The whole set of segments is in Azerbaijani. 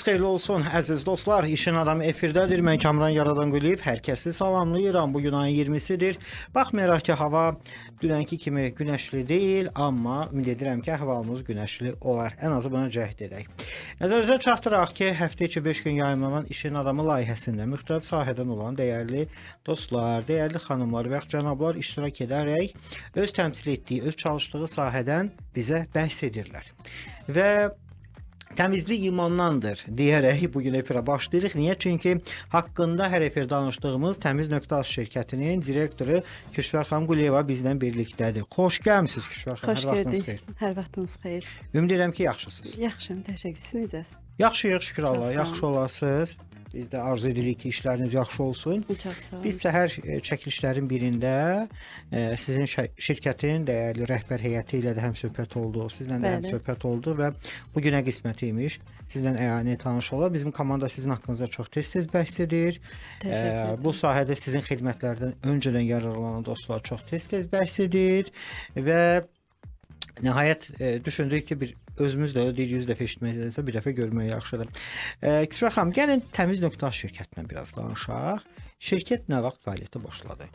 Gününüz xeyirli olsun əziz dostlar. İşin adamı efirdədir. Mən Kamran Yaradanquliyev. Hər kəsi salamlayıram. Bu gün ayın 20-sidir. Baxmayaraq ki, hava dünənki kimi günəşli deyil, amma ümid edirəm ki, əhvalımız günəşli olar. Ən azı buna cəhd edək. Nəzərinizə çatdıraq ki, həftə içi 5 gün yayımlanan İşin adamı layihəsində müxtəlif sahədən olan dəyərli dostlar, dəyərli xanımlar və yaxud cənablar iştirak edərək öz təmsil etdiyi, öz çalışdığı sahədən bizə bəhs edirlər. Və təmizlik imandandır deyərək bu gün efirə başlayırıq. Niyə? Çünki haqqında hər efir danışdığımız Təmiz.Az şirkətinin direktoru Kişvər xanım Quliyeva bizlə birlikdədir. Xoş gəlmisiniz Kişvər xanım. Xoş Hər vaxtınız gördük. xeyir. Hər vaxtınız xeyir. Ümid edirəm ki, yaxşısınız. Yaxşıyam, təşəkkür. Siz necəsiniz? Yaxşıyıq, şükür Allaha. Çox sağ Yaxşı olasınız. Biz də arzu edirik ki, işləriniz yaxşı olsun. Çox sağ olun. Biz səhər çəkilişlərin birində sizin şirkətin dəyərli rəhbər heyəti ilə də həmsöhbət olduq, sizlə də həmsöhbət olduq və bu günə qismət imiş. Sizlə əyani tanış olaq. Bizim komanda sizin haqqınızda çox tez-tez bəhs edir. Bu sahədə sizin xidmətlərdən öncədən yararlanan dostlar çox tez-tez bəhs edir və nəhayət düşündük ki, bir özümüz də deyir 100 dəfə eşitməkdənsə bir dəfə görmək yaxşıdır. Küşvər xanım, gəlin Təmiz.Az şirkətindən biraz danışaq. Şirkət nə vaxt fəaliyyətə başladı?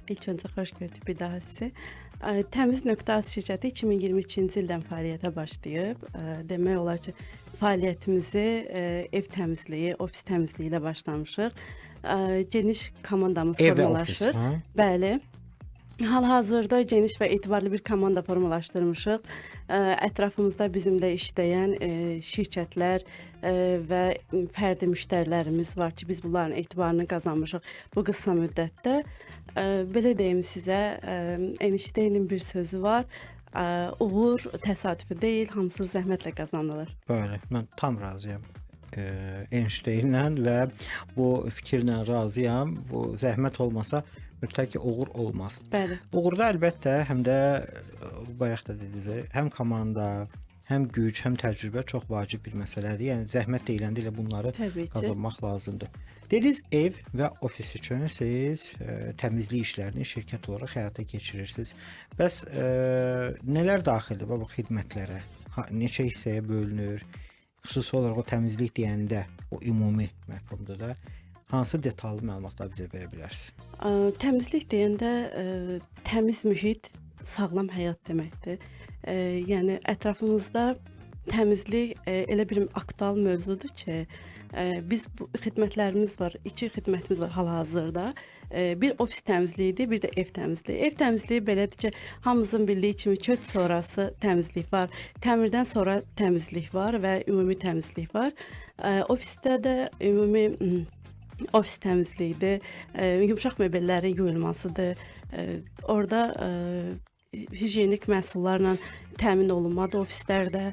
İlk öncə xoş gördük bir daha sizi. Təmiz.Az şirkəti 2022-ci ildən fəaliyyətə başlayıb. Demək olar ki, fəaliyyətimizi ev təmizliyi, ofis təmizliyi ilə başlamışıq. Geniş komandamız Ev və ofis, formalaşır. hə? Bəli. Hal-hazırda geniş və etibarlı bir komanda formalaşdırmışıq. Ətrafımızda bizimlə işləyən şirkətlər və fərdi müştərilərimiz var ki, biz bunların etibarını qazanmışıq bu qısa müddətdə. Belə deyim sizə, Einstein'in bir sözü var. Uğur təsadüfi deyil, hamısı zəhmətlə qazanılır. Bəli, mən tam razıyam. Einsteinlə və bu fikirlə razıyam. Bu zəhmət olmasa mütləq ki, uğur olmaz. Bəli. Uğurda əlbəttə həm də bayaq da dediniz, həm komanda, həm güc, həm təcrübə çox vacib bir məsələdir. Yəni zəhmət deyiləndə elə bunları qazanmaq lazımdır. Dediniz ev və ofis üçün siz təmizlik işlərini şirkət olaraq həyata keçirirsiniz. Bəs nələr daxildir bu xidmətlərə? Neçə hissəyə bölünür? Xüsusi olaraq o təmizlik deyəndə o ümumi məfhumdur da. Hansı detallı məlumatlar bizə verə bilərsiniz? Təmizlik deyəndə təmiz mühit sağlam həyat deməkdir. Yəni ətrafımızda təmizlik elə bir aktual mövzudur ki, biz bu xidmətlərimiz var, iki xidmətimiz var hal-hazırda. Bir ofis təmizliyidir, bir də ev təmizliyi. Ev təmizliyi belədir ki, hamımızın bildiyi kimi köç sonrası təmizlik var, təmirdən sonra təmizlik var və ümumi təmizlik var. Ofisdə də ümumi ofis təmizliyidir, yumşaq mebellərin yuyulmasıdır. Orada gigiyenik məhsullarla təmin olunmadır ofislərdə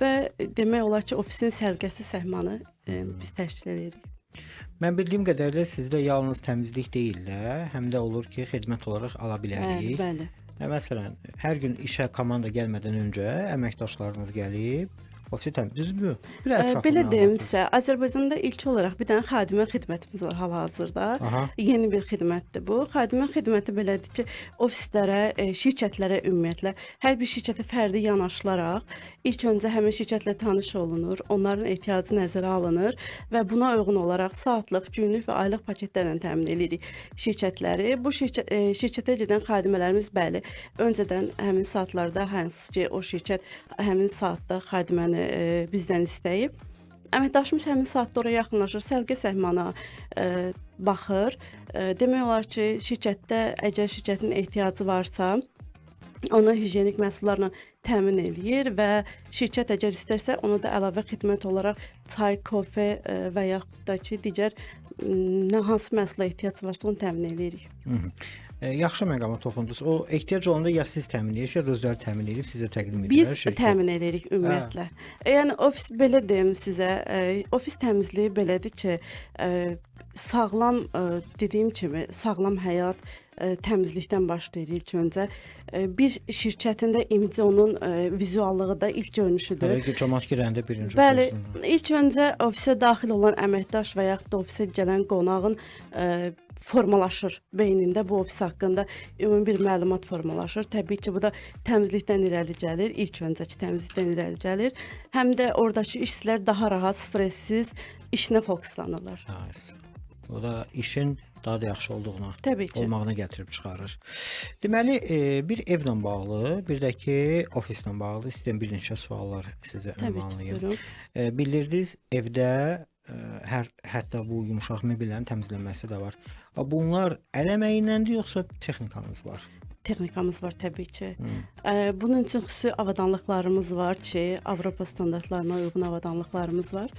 və demək olar ki, ofisin səliqəsi, səhmanı biz təşkil edirik. Mən bildiyim qədərilə sizdə yalnız təmizlik deyil də, həm də olur ki, xidmət olaraq ala bilərik. Bəli, bəli. Məsələn, hər gün işə komanda gəlmədən öncə əməkdaşlarınız gəlib ofisi təmiz, düzdürmü? Bir ətraflı Belə deyim məlumat. sizə, Azərbaycanda ilk olaraq bir dənə xadimə xidmətimiz var hal-hazırda. Yeni bir xidmətdir bu. Xadimə xidməti belədir ki, ofislərə, şirkətlərə ümumiyyətlə, hər bir şirkətə fərdi yanaşılaraq ilk öncə həmin şirkətlə tanış olunur, onların ehtiyacı nəzərə alınır və buna uyğun olaraq saatlıq, günlük və aylıq paketlərlə təmin edirik şirkətləri. Bu şirkətə gedən xadimələrimiz bəli, öncədən həmin saatlarda hansı ki, o şirkət həmin saatda xadiməni bizdən istəyib. Əməkdaşımız həmin saatda oraya yaxınlaşır, səliqə səhmana baxır. Demək olar ki, şirkətdə əgər şirkətin ehtiyacı varsa, onu gigiyenik məhsullarla təmin eləyir və şirkət əgər istərsə, ona da əlavə xidmət olaraq çay, kofe və yaxud da ki, digər nə hansı məhsula ehtiyac varsa onu təmin eləyirik. Yaxşı məqama toxundunuz. O ehtiyac olanda ya siz təmin edirsiniz, ya da özləri təmin edib sizə təqdim edirlər. Biz təmin edirik ümumiyyətlə. Yəni ofis belə deyim sizə, ofis təmizliyi belədir ki, sağlam dediyim kimi sağlam həyat təmizlikdən başlayır ilk öncə. Bir şirkətin də imici onun vizuallığı da ilk görünüşüdür. Hələ ki, camaat girəndə birinci. Bəli, ilk öncə ofisə daxil olan əməkdaş və yaxud da ofisə gələn qonağın formalaşır beynində bu ofis haqqında ümumi bir məlumat formalaşır. Təbii ki, bu da təmizlikdən irəli gəlir. İlk öncəki təmizlikdən irəli gəlir. Həm də oradakı işçilər daha rahat, stressiz işinə fokuslanırlar. Nice. O da işin daha da yaxşı olduğuna, olmağına gətirib çıxarır. Deməli, bir evlə bağlı, bir də ki, ofislə bağlı istəyirəm bir neçə suallar sizə ünvanlayım. Bildirdiniz, evdə hətta bu yumşaq mebellərin təmizlənməsi də var. Bunlar əl əməyindəndir yoxsa texnikanız var? Texnikamız var təbii ki. Bunun üçün xüsusi avadanlıqlarımız var ki, Avropa standartlarına uyğun avadanlıqlarımız var.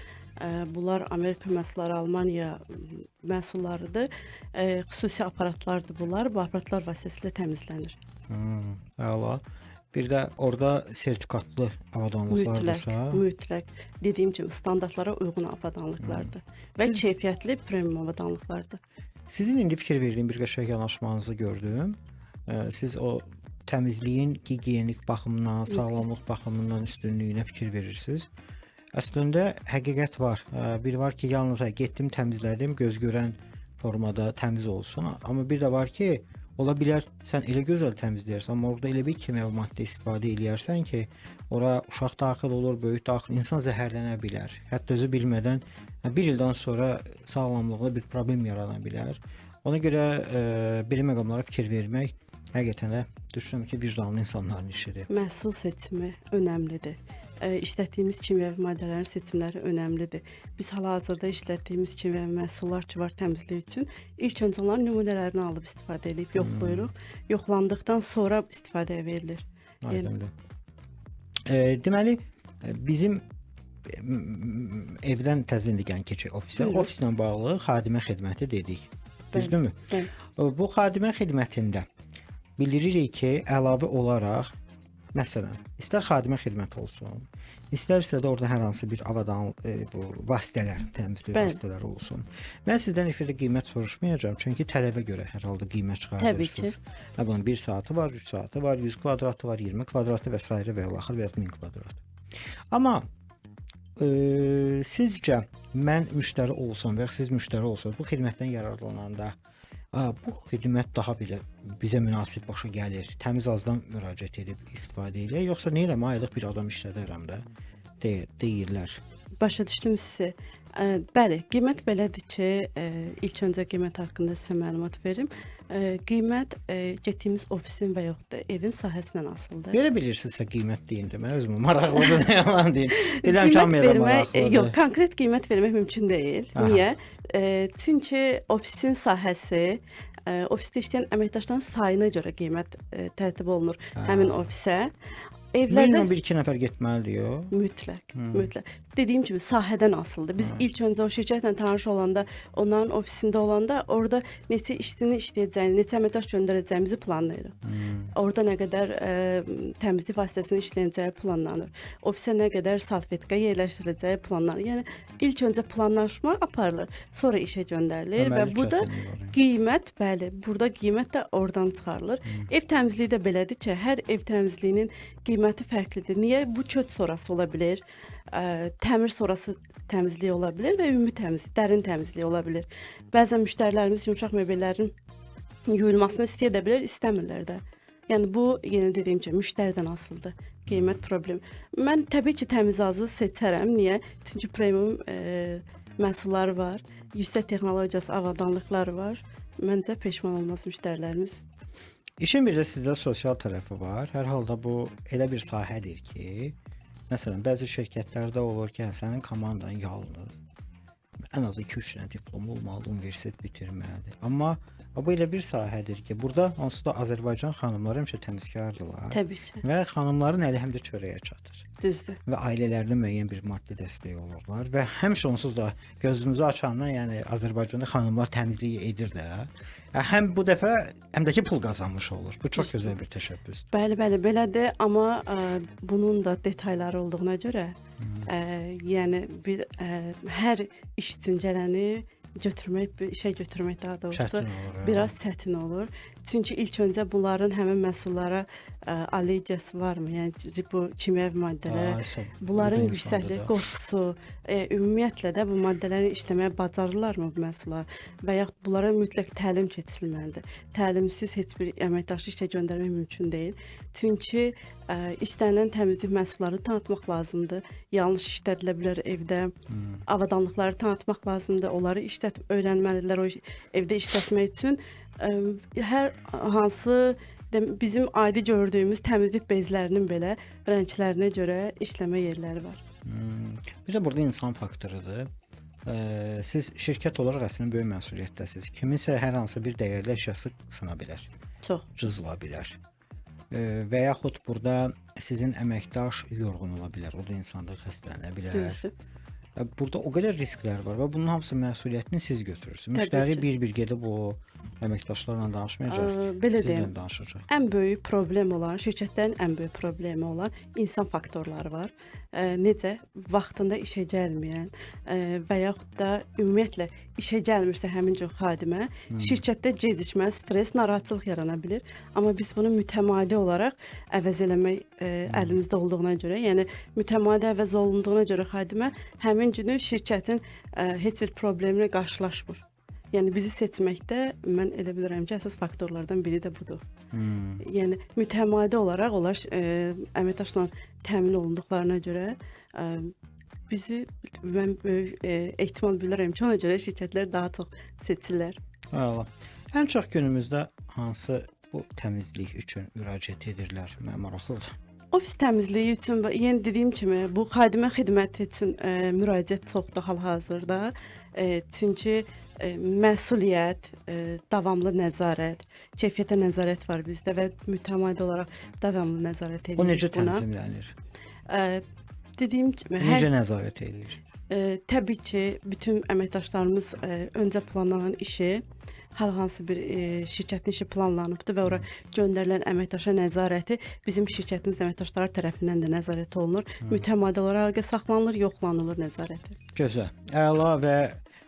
Bunlar Amerika məhsulları, Almaniya məhsullarıdır. Xüsusi aparatlardır bunlar. Bu aparatlar vasitəsilə təmizlənir. Əla. Bir də orada sertifikatlı avadanlıqlardırsa? Mütləq. Dediyim kimi standartlara uyğun avadanlıqlardır və keyfiyyətli premium avadanlıqlardır. Sizin indi fikir verdiyim bir qəşəng yanaşmanızı gördüm. Siz o təmizliyin gigiyenik baxımından, sağlamlıq baxımından üstünlüyünə fikir verirsiniz. Əslində həqiqət var. Bir var ki, yalnız getdim, təmizlədim, göz görən formada təmiz olsun. Amma bir də var ki, ola bilər sən elə gözəl təmizləyirsən, amma orada elə bir kimyəvi maddə istifadə eləyərsən ki, ora uşaq daxil olur, böyük daxil, insan zəhərlənə bilər. Hətta özü bilmədən bir ildən sonra sağlamlığında bir problem yarana bilər. Ona görə belə məqamlara fikir vermək həqiqətən də düşünürəm ki, vicdanlı insanların işidir. Məhsul seçimi önəmlidir. İşlətdiyimiz kimyəvi maddələrin seçimləri önəmlidir. Biz hal-hazırda işlətdiyimiz kimyəvi məhsullar ki var təmizlik üçün, ilk öncə onların nümunələrini alıb istifadə edib yoxlayırıq. Yoxlandıqdan sonra istifadəyə verilir. Aydındır. Deməli, bizim evdən təzədən gələn keçək ofisə. Ofislə bağlı xadimə xidməti dedik. Düzdürmü? Bu xadimə xidmətində bildiririk ki, əlavə olaraq məsələn, istər xadimə xidməti olsun, istərsə də orada hər hansı bir avadan bu vasitələr, təmizlik vasitələri olsun. Mən sizdən efirdə qiymət soruşmayacağam, çünki tələbə görə hər halda qiymət çıxarırsınız. Təbii ki. Bunun 1 saatı var, 3 saatı var, 100 kvadratı var, 20 kvadratı və s. və ilaxır və ya 1000 kvadrat. Amma sizcə mən müştəri olsam və ya siz müştəri olsanız, bu xidmətdən yararlananda bu xidmət daha belə bizə münasib başa gəlir, təmiz azdan müraciət edib istifadə eləyək, yoxsa nə eləm, aylıq bir adam işlədərəm də, deyirlər. Başa düşdüm sizi. Bəli, qiymət belədir ki, ilk öncə qiymət haqqında sizə məlumat verim. Qiymət getdiyimiz ofisin və yoxud da evin sahəsindən asılıdır. Verə bilirsinizsə qiymət deyin də, mən özümə maraqlıdır, nə yalan deyim. Biləm ki, hamıya da maraqlıdır. Yox, konkret qiymət vermək mümkün deyil. Aha. Niyə? Çünki ofisin sahəsi, ofisdə işləyən əməkdaşların sayına görə qiymət tərtib olunur həmin ofisə. Evlərdə minimum 1-2 nəfər getməlidir, yox? Mütləq, mütləq. Dediyim kimi sahədən asılıdır. Biz ilk öncə o şirkətlə tanış olanda, onların ofisində olanda orada neçə işçini işləyəcəyini, neçə əməkdaş göndərəcəyimizi planlayırıq. Orada nə qədər təmizlik vasitəsinin işləyəcəyi planlanır. Ofisə nə qədər salfetka yerləşdiriləcəyi planlanır. Yəni ilk öncə planlaşma aparılır, sonra işə göndərilir və bu da qiymət, bəli, burada qiymət də oradan çıxarılır. Ev təmizliyi də belədir ki, hər ev təmizliyinin qiyməti fərqlidir. Niyə? Bu köç sonrası ola bilər, təmir sonrası təmizlik ola bilər və ümumi təmizlik, dərin təmizlik ola bilər. Bəzən müştərilərimiz yumşaq mebellərin yuyulmasını istəyə də bilər, istəmirlər də. Yəni bu, yenə dediyim kimi, müştəridən asılıdır. Qiymət problemi. Mən təbii ki, təmiz azı seçərəm. Niyə? Çünki premium məhsulları var, yüksək texnologiyası avadanlıqları var. Məncə peşman olmaz müştərilərimiz. İşin bir də sizdə sosial tərəfi var. Hər halda bu elə bir sahədir ki, məsələn, bəzi şirkətlərdə olur ki, sənin komandan yalnız ən az 2-3 dənə diplom olmalıdır, universitet bitirməlidir. Amma bu elə bir sahədir ki, burada onsuz da Azərbaycan xanımları həmişə təmizkardılar. Təbii ki. Və xanımların əli həm də çörəyə çatır. Düzdür. Və ailələrinin müəyyən bir maddi dəstəyi olurlar və həmişə onsuz da gözünüzü açandan, yəni Azərbaycanda xanımlar təmizliyi edir də. Həm bu dəfə, həm də ki pul qazanmış olur. Bu çox gözəl bir təşəbbüsdür. Bəli, bəli, belədir, amma bunun da detayları olduğuna görə, yəni bir hər iş üçün gələni götürmək, bir işə götürmək daha doğrusu çətin olur, biraz çətin olur. Çünki ilk öncə bunların həmin məhsullara allergiyası varmı? Yəni bu kimyəvi maddələrə, bunların yüksəklik qorxusu, ümumiyyətlə də bu maddələri işləməyə bacarırlarmı bu məhsullar və yaxud bunlara mütləq təlim keçirilməlidir. Təlimsiz heç bir əməkdaşı işə göndərmək mümkün deyil. Çünki istənilən təmizlik məhsullarını tanıtmaq lazımdır. Yanlış işlədilə bilər evdə. Avadanlıqları tanıtmaq lazımdır. Onları işlətib öyrənməlidirlər o evdə işlətmək üçün. Hər hansı bizim adi gördüyümüz təmizlik bezlərinin belə rənglərinə görə işləmə yerləri var. Bir də burada insan faktorudur. Siz şirkət olaraq əslində böyük məsuliyyətdəsiniz. Kiminsə hər hansı bir dəyərli əşyası sına bilər. Çox. Cızıla bilər. Və yaxud burada sizin əməkdaş yorğun ola bilər. O da insandır, xəstələnə bilər. Düzdür. Burada o qədər risklər var və bunun hamısı məsuliyyətini siz götürürsünüz. Müştəri bir-bir gedib o əməkdaşlarla danışmayacaq. Belə deyim, danışacaq. Ən böyük problem olan, şirkətlərin ən böyük problemi olan insan faktorları var. Necə vaxtında işə gəlməyən və yaxud da ümumiyyətlə işə gəlmirsə həmin cür xadimə, şirkətdə gecikmə, stres, narahatçılıq yarana bilir. Amma biz bunu mütəmadi olaraq əvəz eləmək əlimizdə olduğuna görə, yəni mütəmadi əvəz olunduğuna görə xadimə həmin günü şirkətin heç bir problemlə qarşılaşmır. Yəni bizi seçməkdə mən elə bilirəm ki, əsas faktorlardan biri də budur. Yəni mütəmadi olaraq onlar əməkdaşla təmin olunduqlarına görə bizi mən böyük ehtimal bilirəm ki, ona görə şirkətlər daha çox seçirlər. Əla. Ən çox günümüzdə hansı bu təmizlik üçün müraciət edirlər? Mən maraqlıdır. Ofis təmizliyi üçün və yenə dediyim kimi bu xadimə xidməti üçün müraciət çoxdur hal-hazırda. Çünki məsuliyyət, davamlı nəzarət, keyfiyyətə nəzarət var bizdə və mütəmadi olaraq davamlı nəzarət edirik buna. O necə tənzimlənir? Dediyim kimi necə nəzarət edilir? Təbii ki, bütün əməkdaşlarımız öncə planlanan işi, hər hansı bir şirkətin işi planlanıbdır və ora göndərilən əməkdaşa nəzarəti bizim şirkətimiz əməkdaşları tərəfindən də nəzarət olunur. Mütəmadi olaraq əlaqə saxlanılır, yoxlanılır nəzarəti. Gözəl. Əla və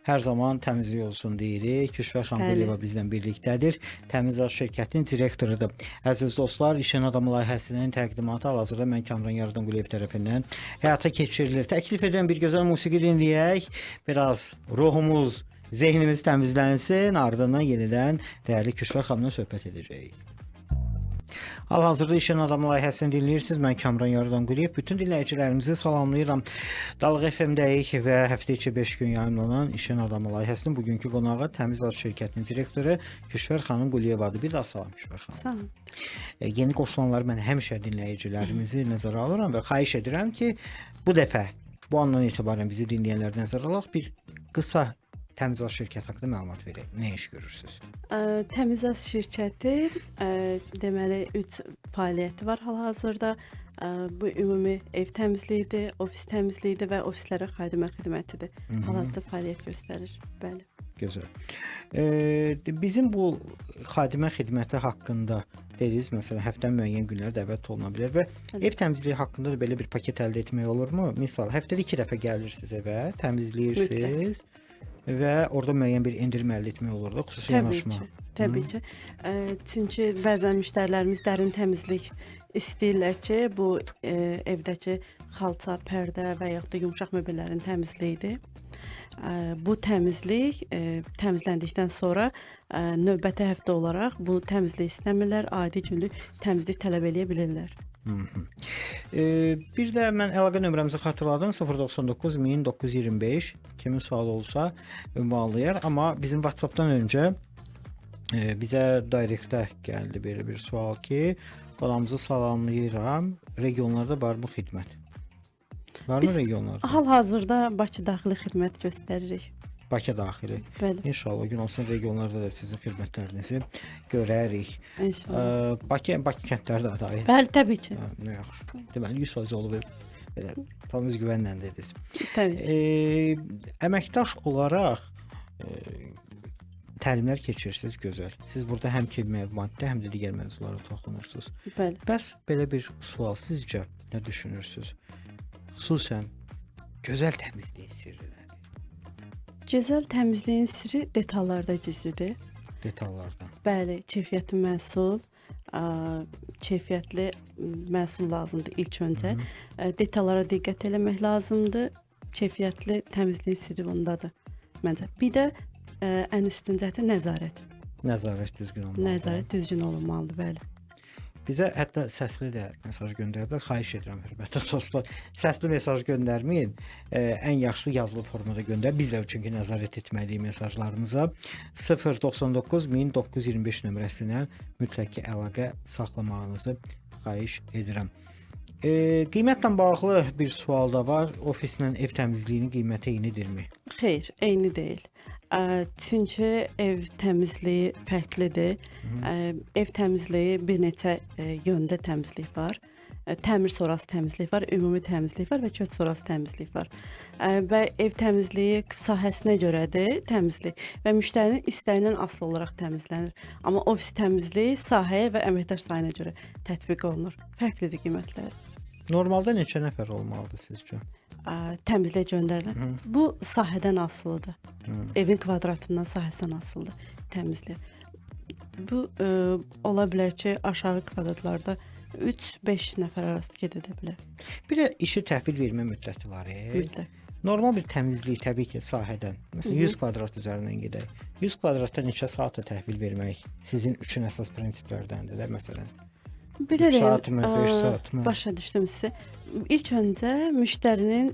hər zaman təmizlik olsun deyirik. Küşvər xanım Quliyeva bizlə birlikdədir. Təmizaz şirkətinin direktorudur. Əziz dostlar, İşin Adamı layihəsinin təqdimatı hal-hazırda mən Kamran Yaradanquliyev tərəfindən həyata keçirilir. Təklif edirəm bir gözəl musiqi dinləyək. Biraz ruhumuz, zehnimiz təmizlənsin, ardından yenidən dəyərli Küşvər xanımla söhbət edəcəyik. Hal-hazırda İşin Adamı layihəsini dinləyirsiniz. Mən Kamran Yaradanquliyev. Bütün dinləyicilərimizi salamlayıram. Dalğa FM-dəyik və həftə içi 5 gün yayımlanan İşin Adamı layihəsinin bugünkü qonağı Təmizaz şirkətinin direktoru Küşvər xanım Quliyevadır. Bir daha salam Küşvər xanım. Salam. Yeni qoşulanları mən həmişə dinləyicilərimizi nəzərə alıram və xahiş edirəm ki, bu dəfə, bu andan etibarən bizi dinləyənlər nəzərə alaraq bir qısa Təmizaz şirkəti haqqında məlumat verək. Nə iş görürsünüz? Təmizaz şirkəti deməli 3 fəaliyyəti var hal-hazırda. Bu ümumi ev təmizliyidir, ofis təmizliyidir və ofislərə xadimə xidmətidir. Hal-hazırda fəaliyyət göstərir. Bəli. Gözəl. Bizim bu xadimə xidməti haqqında dediniz, məsələn, həftənin müəyyən günləri dəvət oluna bilər və ev təmizliyi haqqında da belə bir paket əldə etmək olurmu? Misal, həftədə 2 dəfə gəlirsiniz evə, təmizləyirsiniz. Mütləq. Və orada müəyyən bir endirim əldə etmək olur da, xüsusi yanaşma. Təbii ki. Çünki bəzən müştərilərimiz dərin təmizlik istəyirlər ki, bu evdəki xalça, pərdə və yaxud da yumşaq mebellərin təmizliyidir. Bu təmizlik təmizləndikdən sonra növbəti həftə olaraq bu təmizlik istəmirlər, adi günlük təmizlik tələb eləyə bilirlər. Bir də mən əlaqə nömrəmizi xatırladım, 099 1925 kimin sualı olsa ünvanlayar, amma bizim WhatsApp-dan öncə bizə directə gəldi belə bir sual ki, qonağımızı salamlayıram, regionlarda var mı xidmət? Var mı regionlarda? Hal-hazırda Bakı daxili xidmət göstəririk. Bakı daxili. Bəli. İnşallah gün olsun regionlarda da sizin xidmətlərinizi görərik. İnşallah. Bakı kəndləri də daxil. Bəli, təbii ki. Nə yaxşı. Deməli 100% olub. Belə tam özgüvənlə dediniz. Təbii ki. Əməkdaş olaraq təlimlər keçirirsiniz, gözəl. Siz burada həm kimyəvi maddə, həm də digər mövzulara toxunursunuz. Bəli. Bəs belə bir sual sizcə nə düşünürsünüz? Xüsusən gözəl təmizliyin sirri nədir? Gözəl təmizliyin sirri detallarda gizlidir. Detallarda. Bəli, keyfiyyətli məhsul, keyfiyyətli məhsul lazımdır ilk öncə. Detallara diqqət eləmək lazımdır. Keyfiyyətli təmizliyin sirri bundadır məncə. Bir də ən üstün cəhəti nəzarət. Nəzarət düzgün olmalıdır. Nəzarət düzgün olunmalıdır, bəli. Bizə hətta səsli də mesaj göndəriblər. Xahiş edirəm, hörmətli dostlar, səsli mesaj göndərməyin. Ən yaxşısı yazılı formada göndər. Biz də çünki nəzarət etməliyik mesajlarınıza. 099 1925 nömrəsinə mütləq ki əlaqə saxlamağınızı xahiş edirəm. Qiymətlə bağlı bir sual da var. Ofislə ev təmizliyinin qiyməti eynidirmi? Xeyr, eyni deyil. Çünki ev təmizliyi fərqlidir. Ev təmizliyi bir neçə yöndə təmizlik var. Təmir sonrası təmizlik var, ümumi təmizlik var və köç sonrası təmizlik var. Və ev təmizliyi sahəsinə görədir təmizlik və müştərinin istəyindən asılı olaraq təmizlənir. Amma ofis təmizliyi sahəyə və əməkdaş sayına görə tətbiq olunur. Fərqlidir qiymətləri. Normalda neçə nəfər olmalıdır sizcə? Təmizliyə göndərilən. Bu sahədən asılıdır. Evin kvadratından, sahəsindən asılıdır təmizlik. Bu ola bilər ki, aşağı kvadratlarda 3-5 nəfər arası gedə də bilər. Bir də işi təhvil vermə müddəti var. Mütləq. Normal bir təmizlik təbii ki, sahədən. Məsələn, 100 kvadrat üzərindən gedək. 100 kvadratda neçə saata təhvil vermək sizin üçün əsas prinsiplərdəndir də məsələn? Belə 3 deyim, saatmı, 5 saatmı? Başa düşdüm sizi. İlk öncə müştərinin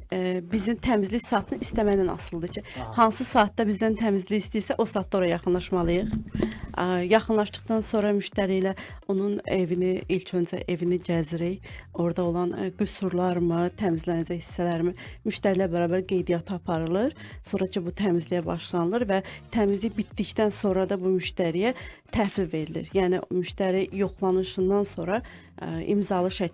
bizim təmizlik saatını istəmədən asılıdır ki, hansı saatda bizdən təmizlik istəyirsə, o saatda ora yaxınlaşmalıyıq. Yaxınlaşdıqdan sonra müştəri ilə onun evini ilk öncə evini gəzirik. Orada olan qüsurlarmı, təmizlənəcək hissələrmi müştəri ilə bərabər qeydiyyata aparılır. Sonra ki bu təmizliyə başlanılır və təmizlik bitdikdən sonra da bu müştəriyə təhvil verilir. Yəni müştəri yoxlanışından sonra imzalı şəkildə